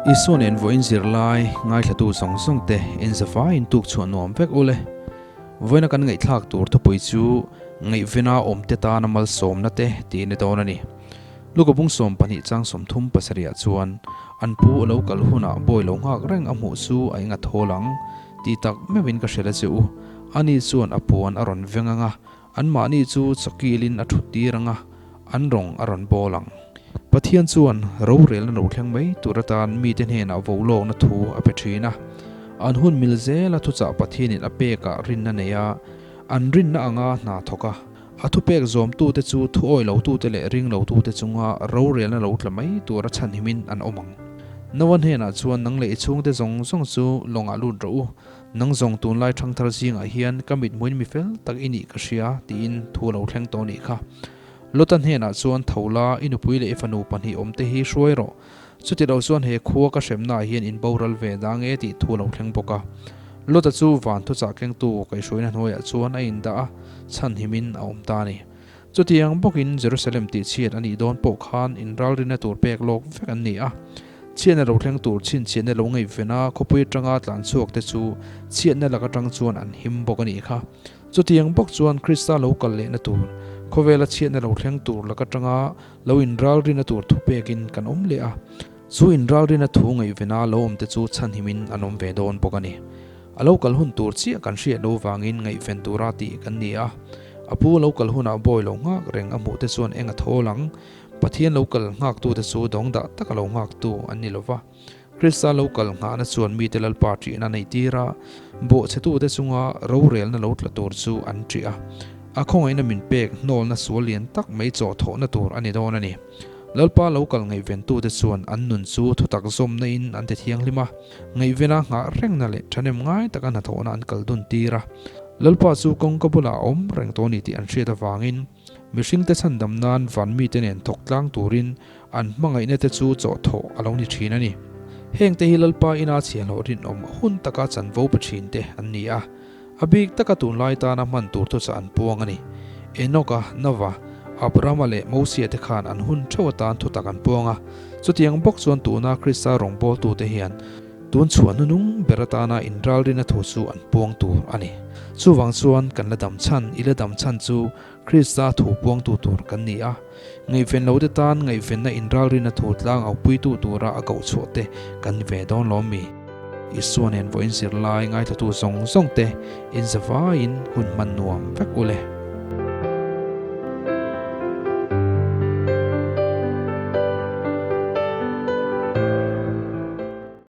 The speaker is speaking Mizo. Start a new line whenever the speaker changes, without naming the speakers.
Isua nen vawiin zirlai ngaithlatu zawng zawng te inzavaiin tuk chhuah nuam vek ule. Vawiina kan ngaihthlak tur thupui chu Ngaihvena awmte tana malsawmna te tih ni dawn a ni. Luka bung 12 chang 37 ah chuan an pu a lo kal hunah bawi lo nghak reng a hmuh chu a inga thawl ang tih tak meuhin ka hrilh a che u. Ani chuan a puan a rawn veng ang a, anmahni chu chawkilin a thut tir ang a, an rawng a rawn bawl ang. Pathian chuan rorelna lo thleng mai tur atan mite hnenah vo lawkna thu a pe thin a. An hun mil zela thuchah Pathianin a pekah rinna nei a, an rinna anga hna thawk a. A thupek zawmtute chu thuawi lotute leh ring lotute chunga rorelna lo tla mai tura chhanhimin an awm ang. Noah hnenah chuan nang leh i chhungte zawng zawng chu lawngah lut rawh u, nang zawng tunlai thangthar zingah hian ka mithmuin mi fel tak i nih ka hria tiin thu a lo thleng tawh nih kha. Lota hnenah chuan tho la, i nupui leh i fanu pahnih awmte hi hruai rawh, Chuti lo chuan he khua ka hremnaah hian in boral ve dah nge tih thu a lo thleng bawk a. Lota chu van thuchah kengtu kaihhruaina hnuaiah chuan a indah a, chhanhimin a awm ta a ni. Chutiang bawkin Jerusalem tihchhiat a nih dawn pawh khan inralrina tur pek lawk vek an ni a. Chhiatna lo thleng tur chhinchhiatna lo ngaihvena khawpui atanga tlan chhuak te chu chhiatna lak atang chuan an him bawk a nih kha. Chutiang bawk chuan Krista lo kal lehna tur, khawvela chhiatna lo thleng tur lak atanga Lo inralrina tur thu pekin kan awm leh a, chu inralrina thu ngaihvena lo awmte chu chhanhimin an awm ve dawn bawk a ni. A lo kal hun tur chiah kan hriat lo vangin ngaihven tura tih kan ni a, a pu lo kal hunah bawi lo nghak reng a hmuhte chuan eng a thawl ang? Pathian lo kal nghaktute chu dawng dah taka lo nghaktu an ni lova, Krista lo kal nghahna chuan mite Lalpa ṭihna nei tir a, bawhchhetute chunga rorelna lo tla tur chu an ṭih a. A khawngaihna min pek hnawlna sual lian tak mai chaw thawhna tur a ni dawn a ni. Lalpa lo kal ngaihventute chuan an nun chu thutak zawmna in an ti thianghlim a, ngaihvena nghah rengna leh ṭhahnem ngai taka hnathawhna an kal dun tir a. Lalpa chu kawngka bulah a awm reng tawh a ni tih an hriat avangin, Mihringte chhandam nan van mite nen thawk tlang turin an hmangaihna te chu chawhthawh a lo ni thin a ni. Hengte hi Lalpa ina chhiahhlawh rinawm hun taka chanvo pe thin te an ni a, a bik taka tunlai tana hman tur thuchah an puang a ni. Enoka, Nova, Abrahama leh Mosia te khan an hun theuh atan thutak an puang a, chutiang bawk chuan tuna Krista rawngbawltute hian Tun chhuah hnunung ber atana inralrina thu chu an puang tur a ni. Chuvang chuan kan la dam chhan, i la dam chhan chu Krista thu puangtu tur kan ni a. Ngaihven lote tan ngaihvenna inralrina thu tlang aupuitu tura a koh chhuah te kan ni ve dawn lawm mi? Isua nen vawiin zirlai ngaithlatu zawng zawng te inzavaiin hun hman nuam vek u le.